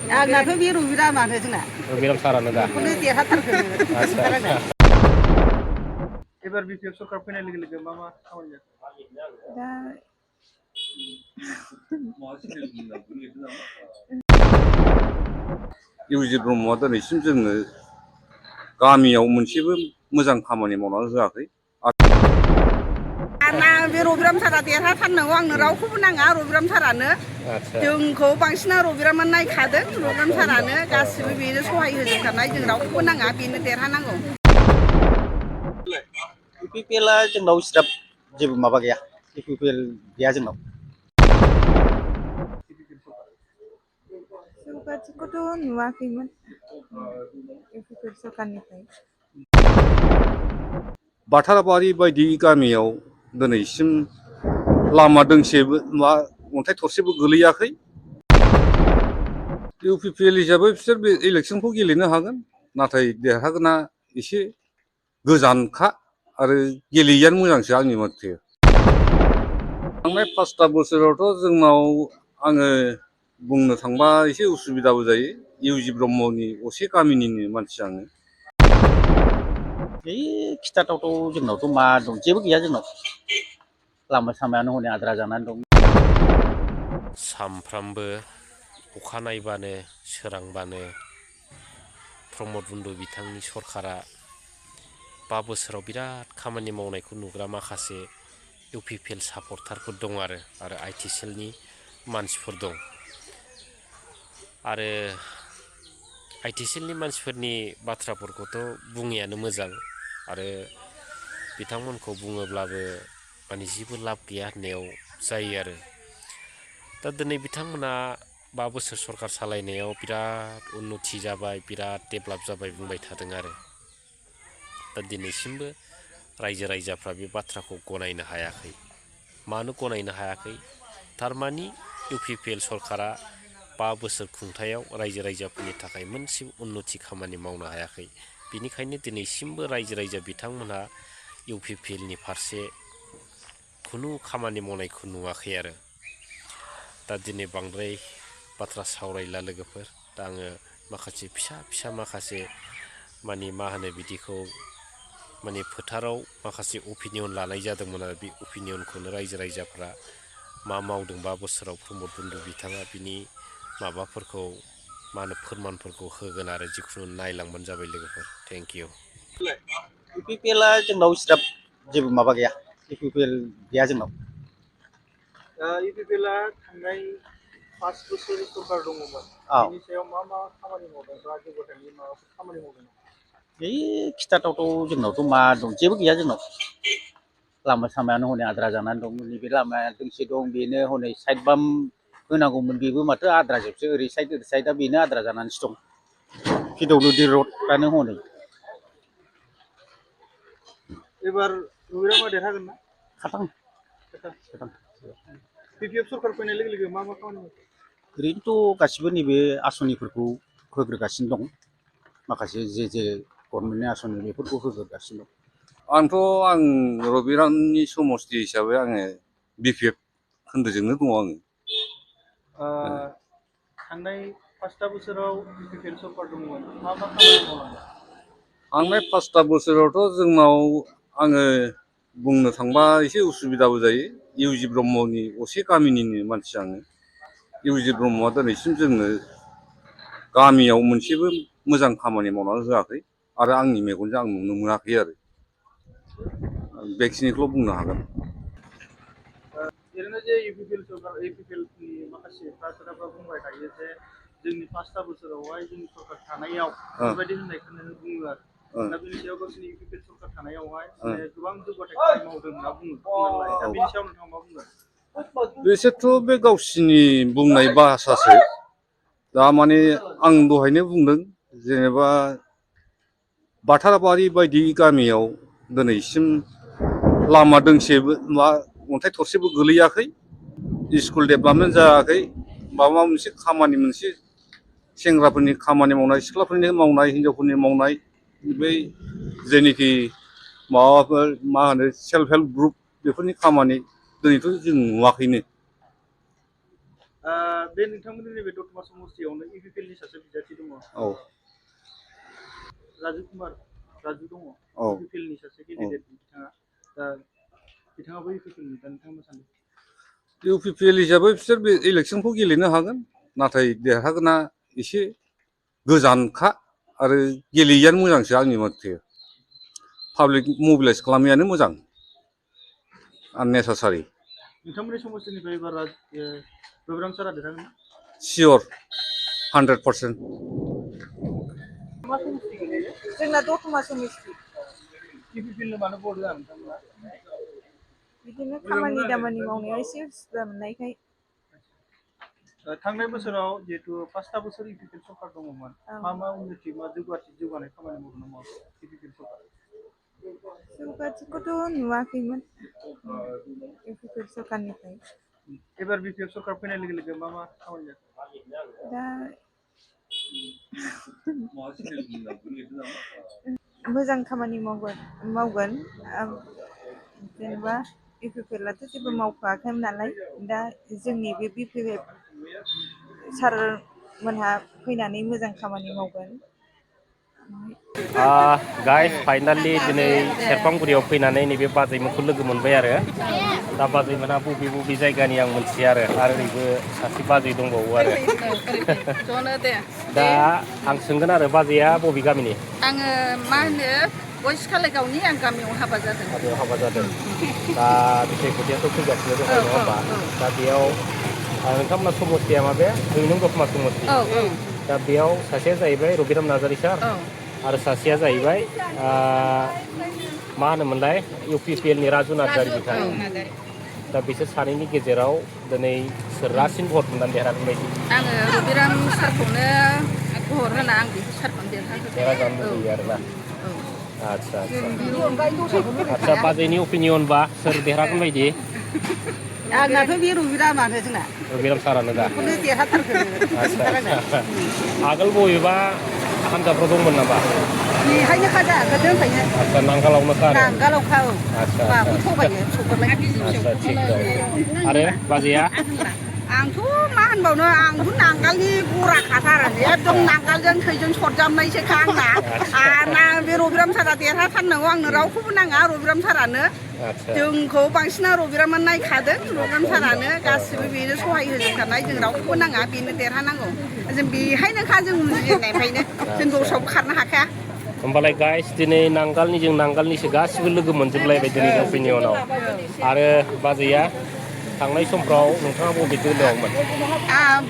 आंनाथ' बे रबिरामानो जोंना रबिराम सारानो दा बेखौनो देरहाथारगोन आच्छा एबार बिपिएफ सरकार फैनाय लोगो लोगो मा मा खामानि जाखो दा इउजि ब्रह्मआ दिनैसिम जोंनो गामियाव मोनसेबो मोजां खामानि मावनानै होआखै। आंना बे रबिराम सारा देरहाथारनांगौ आंनो रावखौबो नाङा रबिराम सारानो आच्छा जोंखौ बांसिना रबिरामानो नायखादों रबिराम सारानो गासिबो बेनो सहाय होजोबथारनाय जों रावखौबो नाङा बेनो देरहानांगौ। इउपिपिएलआ जोंनाव इसिग्राब जेबो माबा गैया इउपिपिएल गैया जोंनाव। जौगाथिखौथ' नुवाखैमोन इउपिपिएल सरकारनिफ्राय। बाथाराबारि बायदि गामियाव दिनैसिम लामा दोंसेबो अन्थाइ थरसेबो गोलैयाखै। इउपिपिएल हिसाबै बिसोर बे इलेक्सनखौ गेलेनो हागोन, नाथाय देरहागोना एसे गोजानखा आरो गेलेयैयानो मोजांसो आंनि मथे। थांनाय 5टा बोसोरावथ' जोंनाव आङो बुंनो थांबा एसे उसुबिदाबो जायो। इउजि ब्रह्मनि असे गामिनिनो मानसि आङो। बे खिथाथावथाव जोंनावथ' मा दं जेबो गैया जोंनाव। लामा सामायानो हनै आद्रा जानानै दं। सामफ्रामबो अखा नायबानो सोरांबानो प्रमद बन्द बिथांनि सरकारा 5 बोसोराव बिराद खामानि मावनायखौ नुग्रा माखासे इउपिपिएल सापर्टारफोर दं आरो आइटिसेलनि मानसिफोर दं। आरो आइटिसेलनि मानसिफोरनि बाथ्राफोरखौथ' बुङैयानो मोजां आरो बिथांमोनखौ बुङोब्लाबो माने जेबो लाब गैया होननायाव जायो आरो। दा दिनै बिथांमोना 5 बोसोर सरकार सालायनायाव बिराद उन्नति जाबाय बिराद डेभेलप जाबाय बुंबाय थादों आरो। दा दिनैसिमबो रायजो राजाफ्रा बे बाथ्राखौ गनायनो हायाखै। मानो गनायनो हायाखै? थारमानि इउपिपिएल सरकारा 5 बोसोर खुंथायाव रायजो राजाफोरनि थाखाय मोनसे उन्नति खामानि मावनो हायाखै। बिनिखायनो दिनैसिमबो रायजो राजा बिथांमोनहा इउपिपिएलनि फारसे खुनु खामानि मावनायखौ नुवाखै आरो। दा दिनै बांद्राय बाथ्रा सावरायला लोगोफोर। दा आङो माखासे फिसा माखासे माने मा होनो बिदिखौ माने फोथाराव माखासे अपिनियन लानाय जादोंमोन आरो बे अपिनियनखौनो रायजो राजाफ्रा मा मावदों 5 बोसोराव प्रमद बन्द बिथाङा बिनि माबाफोरखौ मा होनो फोरमानफोरखौ होगोन आरो जिखुनु नायलांबानो जाबाय लोगोफोर। Thank you. इउपिपिएलआ जोंनाव इसिग्राब जेबो माबा गैया इउपिपिएल गैया जोंनाव। इउपिपिएलआ थांनाय 5 बोसोर सरकार दङमोन बेनि सायाव मा मा खामानि मावदों बा जौगाथायनि माबाफोर खामानि मावदों? बे खिथाथावथाव जोंनावथ' मा दं जेबो गैया जोंनाव। लामा सामायानो हनै आद्रा जानानै दं। नैबे लामाया दोंसे दं बेनो हनै साइड बाम होनांगौमोन बेबो माथो आद्रा जोबसो ओरै साइडआ बेनो आद्रा जानानैसो दं। पिडब्लिउडि रडआनो हनै। एबार रबिरामा देरहागोन ना? खाथां। बिपिएफ सरकार फैनाय लोगो लोगो मा मा खामानि मावदों? ओरैनोथ' गासिबो नैबे आसनिफोरखौ होग्रोगासिनो दं। माखासे जे गभर्नमेन्टनि आसनि बेफोरखौ होग्रोगासिनो दं। आं रबिरामनि समस्ति हिसाबै आङो बिपिएफ खोन्दोजोंनो दङ आङो। थांनाय 5टा बोसोराव बिपिएल सरकार दंमोन मा मा खामानि मावलांदों? थांनाय 5टा बोसोरावथ' जोंनाव आङो बुंनो थांबा एसे उसुबिदाबो जायो। इउजि ब्रह्मनि असे गामिनिनो मानसि आङो। इउजि ब्रह्मआ दिनैसिम जोंनो गामियाव मोनसेबो मोजां खामानि मावनानै होआखै आरो आंनि मेगनजों आं नुनो मोनाखै आरो। बेखिनिखौल' बुंनो हागोन। ओरैनो जे इउपिपिएलनि माखासे सोरबा बुंबाय थायो जे जोंनि 5टा बोसोरावहाय जोंनि सरकार थानायाव बेबायदि होननायखौनो बुङो आरो। दा बेनि सायाव गावसोरनि इउपिपिएल सरकार थानायावहाय गोबां जौगाथाय खामानि मावदों होनना बुङो। दा बेनि सायाव नोंथाङा मा बुंगोन? बिसोरथ' बे गावसिनि बुंनाय भाषासो। दा माने आं दहायनो बुंदों जेनेबा बाथाराबारि बायदि गामियाव दिनैसिम लामा दोंसेबो अन्थाइ थरसेबो गोलैयाखै। स्कुल डेभेलपमेन्ट जायाखै। माबा मोनसे खामानि मोनसे सेंग्राफोरनि खामानि मावनाय सिख्लाफोरनि मावनाय हिनजावफोरनि मावनाय बै जेनोखि माबाफोर मा होनो सेल्फ हेल्प ग्रुप बेफोरनि खामानि दिनैथ' जों नुवाखैनो। बे नोंथांमोननि नैबे दतमा समस्तियावनो इउपिपिएलनि सासे बिजाथि दङ औ राजु कुमार राजु दङ औ इउपिपिएलनि सासे केन्डिडेट बिथाङा दा बिथाङाबो इउपिपिएलनि दा नोंथाङा मा सानो इउपिपिएल हिसाबै बिसोर बे इलेक्सनखौ गेलेनो हागोन नाथाय देरहागोना एसे गोजानखा आरो गेलेयैयानो मोजांसो आंनि मथे पाब्लिक मबिलाइज खालामैयानो मोजां आननेसेसारि नोंथांमोननि समस्तिनिफ्राय एबार रबिराम सारा देरहागोन सियर 100%। मा समस्ति गोलैयो जोंना दतमा समस्ति इउपिपिएलनो मानो भट होआ नोंथांमोना बिदिनो खामानि दामानि मावनायाव एसे उसुबिदा मोननायखाय थांनाय बोसोराव जिहेतु 5 बोसोर इउपिपिएल सरकार दङमोन औ। मा उन्नति मा जौगानाय खामानि मावदोंना मावाखै इउपिपिएल सरकार जौगाथिखौथ' नुवाखैमोन इउपिपिएल सरकारनिफ्राय एबार बिपिएफ सरकार फैनाय लोगो लोगो मा खामानि जाखो दा मोजां खामानि मावगोन जेनेबा इउपिपिएलआथ' जेबो मावखायाखैमोन नालाय दा जोंनि बे बिपिएफ सारमोनहा फैनानै मोजां खामानि मावगोन गाइस फाइनालि दिनै सेरफांगुरियाव फैनानै नैबे बाजैमोनखौ लोगो मोनबाय आरो दा बाजैमोनहा बबे जायगानि आं मोनथिया आरो ओरैबो सासे बाजै दंबावो आरो दा आं सोंगोन आरो बाजैया बबे गामिनि आङो मा होनो गयस कालाइगावनि आं गामियाव हाबा जादों गामियाव हाबा जादों दा बिसाय खुदियाथ' फैगासिनो दङ नङा होमबा दा बेयाव नोंथांमोना समस्तिया माबे नों दतमा समस्ति दा बेयाव सासेया जाहैबाय रबिराम नार्जारी सार आरो सासेया जाहैबाय मा होनोमोनलाय इउपिपिएलनि राजु नार्जारी बिथां दा बिसोर सानैनि गेजेराव दिनै सोरहासिन भट मोननानै देरहागोन बायदि आङो रबिराम सारखौनो भट होना आं बे सारखौनो देरहाजानो लुबैयो आरोना आदसा आदसा बाजैनि अपिनियन बा सोर देरहागोन बायदि आंनाथ' बे रबिरामानो जोंना रबिराम सारानो दा बेखौनो देरहाथारगोन आगोल बबेबा हान्जाफ्राव दंमोन नामा बेहायनो खाजा गोदोनिफ्रायनो आदसा नांगालावनोखा आरो नांगालावखा आदसा माखौ थगायो सौगारलाय आदसा थिग दं आरो बाजैया आंथ' मा होनबावनो आंथ' नांगालनि गराखाथार एकदम नांगालजों थैजों सरजाबनायसोखा आंना बे रबिराम सारा देरहाथारनांगौ आंनो रावखौबो नाङा रबिराम सारानो जोंखौ बांसिना रबिरामा नायखादों रबिराम सारानो गासिबो बेनो सहाय होजोबखानाय जों रावखौबो नाङा बेनो देरहानांगौ जों बेहायनोखा जों उजिजेननायनिफ्रायनो जों दस्रायावबो खारनो हाखाया होमबालाय गाइस दिनै नांगालनिजों नांगालनिसो गासिबो लोगो मोनजोबलायबाय दिनैनि अपिनियनाव आरो बाजैया थांनाय समफ्राव नोंथाङा बबे दोलोआवमोन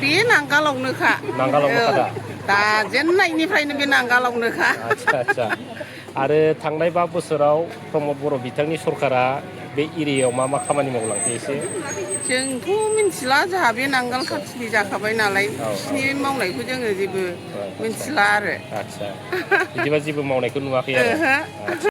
बे नांगालावनोखा नांगालावनोखा दा दाजेननायनिफ्रायनो बे नांगालावनोखा आदसा आरो थांनाय 5 बोसोराव प्रमद बर' बिथांनि सरकारा बे एरियायाव मा खामानि मावलांखो एसे जोंथ' मिथिला जोंहा बे नांगाल खाथिनि जाखाबाय नालाय बिसिनि मावनायखौ जोङो जेबो मिथिला आरो आदसा बिदिबा जेबो मावनायखौ नुवाखै आरो